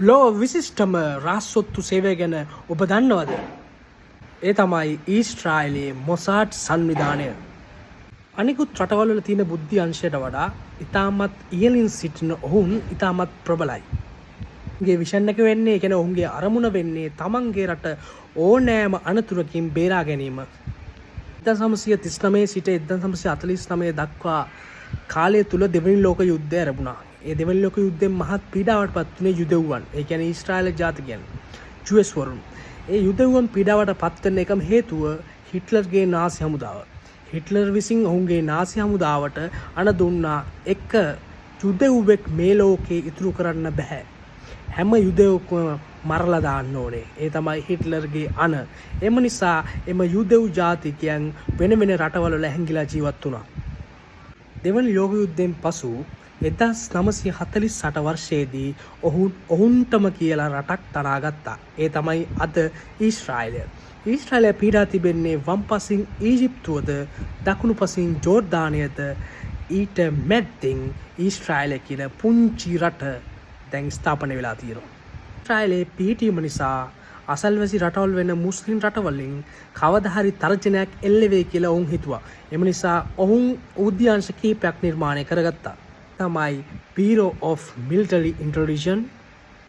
ලොව විශිෂ්ටම රහස් ඔත්තු සේවය ගැන ඔබ දන්නවද? ඒ තමයි ඊශ්‍රායලයේ මොසාඩ් සංවිධානය. අනිකුත් රටවල් වල තියෙන බුද්ධි අංශයට වඩා ඉතාමත් ඉහළින් සිටින ඔවුන් ඉතාමත් ප්‍රබලයි. ඔවුන්ගේ විෂන් එක වෙන්නේ, ඒ කියන්නේ ඔවුන්ගේ අරමුණ වෙන්නේ තමන්ගේ රට ඕනෑම අනතුරකින් බේරා ගැනීම. 1939 සිට 1949 දක්වා කාලය තුල දෙවනි ලෝක යුද්ධය ඇරඹුණා. ඒ දෙවනි ලෝක යුද්ධයෙන් මහත් පීඩාවට පත් වුණේ යුදෙව්වන්. ඒ කියන්නේ ඊශ්‍රායල ජාතිකයන්. ජුවස් වරුන්. ඒ යුදෙව්වන් පීඩාවට පත් වෙන එකම හේතුව හිට්ලර්ගේ නාසි හමුදාව. හිට්ලර් විසින් ඔවුන්ගේ නාසි හමුදාවට අණ දුන්නා එක යුදෙව්වෙක් මේ ලෝකේ ඉතුරු කරන්න බැහැ. හැම යුදෙව්වක්ම මරලා දාන්න ඕනේ. ඒ තමයි හිට්ලර්ගේ අණ. එම නිසා එම යුදෙව් ජාතිකයන් වෙන වෙන රටවල් වල හැංගිලා ජීවත් වුණා. දෙවන ලෝක යුද්ධයෙන් පසු 1948 වර්ෂයේදී ඔවුන් ඔවුන්ටම කියලා රටක් තනා ගත්තා. ඒ තමයි අද ඊශ්‍රායලය. ඊශ්‍රායලය පිහිටා තිබෙන්නේ වම් පසින් ඊජිප්තුවද, දකුණු පසින් ජෝර්දානයද, ඊට මැද්දෙන් ඊශ්‍රායලය කියන පුංචි රට දැන් ස්ථාපනය වෙලා තියෙනවා. ඊශ්‍රායලයේ පිහිටීම නිසා අසල්වැසි රටවල් වෙන මුස්ලිම් රටවලින් කවදා හරි තර්ජනයක් එල්ල වෙයි කියලා ඔවුන් හිතුවා. එම නිසා ඔවුන් උද්‍යාංශ කිහිපයක් නිර්මාණය කරගත්තා. තමයි Bureau of Military Intelligence,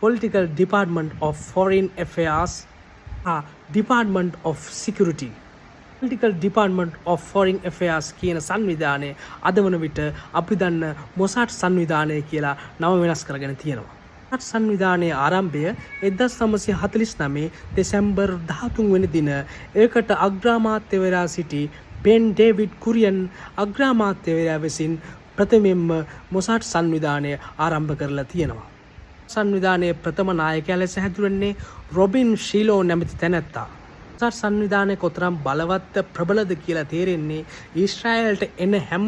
Political Department of Foreign Affairs හා Department of Security. Political Department of Foreign Affairs කියන සංවිධානය අද වන විට අපි දන්න මොසාඩ් සංවිධානය කියලා නම වෙනස් කරගෙන තියෙනවා. මොසාඩ් සංවිධානයේ ආරම්භය 1949 දෙසැම්බර් 13 වෙනි දින ඒකට අග්‍රාමාත්‍යවරයා සිටි බෙන් ඩේවිඩ් කුරියන් අග්‍රාමාත්‍යවරයා විසින් ප්‍රථමයෙන්ම මොසාඩ් සංවිධානය ආරම්භ කරලා තියෙනවා. සංවිධානයේ ප්‍රථම නායකයා ලෙස හැඳින්වෙන්නේ රොබින් ෂීලෝ නැමැති තැනැත්තා. මොසාඩ් සංවිධානය කොතරම් බලවත්ද, ප්‍රබලද කියලා තේරෙන්නේ ඊශ්‍රායලට එන හැම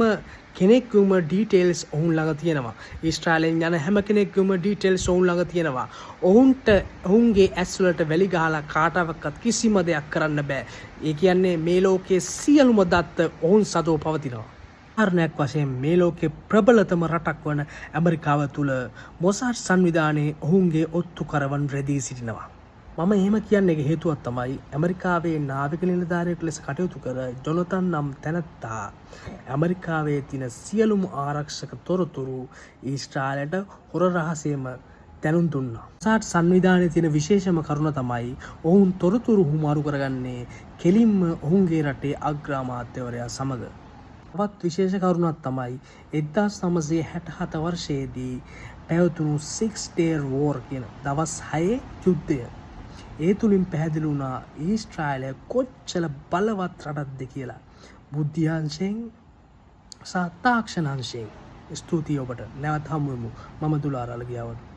කෙනෙක්ගේම ඩීටේල්ස් ඔවුන් ළඟ තියෙනවා. ඊශ්‍රායලෙන් යන හැම කෙනෙක්ගේම ඩීටේල්ස් ඔවුන් ළඟ තියෙනවා. ඔවුන්ට ඔවුන්ගේ ඇස් වලට වැලි ගහලා කාටවත් කිසිම දෙයක් කරන්න බෑ. ඒ කියන්නේ මේ ලෝකයේ සියලුම දත්ත ඔවුන් සතුව පවතිනවා. කාරණයක් වශයෙන් මේ ලෝකයේ ප්‍රබලතම රටක් වන ඇමරිකාව තුළ මොසාඩ් සංවිධානයේ ඔවුන්ගේ ඔත්තුකරුවන් රැඳී සිටිනවා. මම එහෙම කියන්න එක හේතුවක් තමයි ඇමරිකාවේ නාවික නිලධාරියෙකු ලෙස කටයුතු කර ජොනතන් නම් තැනැත්තා ඇමරිකාවේ තියෙන සියලුම ආරක්ෂක තොරතුරු ඊශ්‍රායලයට හොර රහසේම දැනුම් දුන්නා. මොසාඩ් සංවිධානයේ තියෙන විශේෂම කරුණ තමයි ඔවුන් තොරතුරු හුවමාරු කරගන්නේ කෙලින්ම ඔවුන්ගේ රටේ අග්‍රාමාත්‍යවරයා සමග. තවත් විශේෂ කරුණක් තමයි 1967 වර්ෂයේදී පැවතුණු Six Day War කියන දවස් 6 යුද්ධය. ඒ තුලින් පැහැදිලි වුණා ඊශ්‍රායලය කොච්චර බලවත් රටක්ද කියලා. බුද්ධි අංශයෙන් සහ තාක්ෂණ අංශයෙන්. ස්තුතියි ඔබට. නැවත හමු වෙමු. මම දුලාර අලගියාවඩු.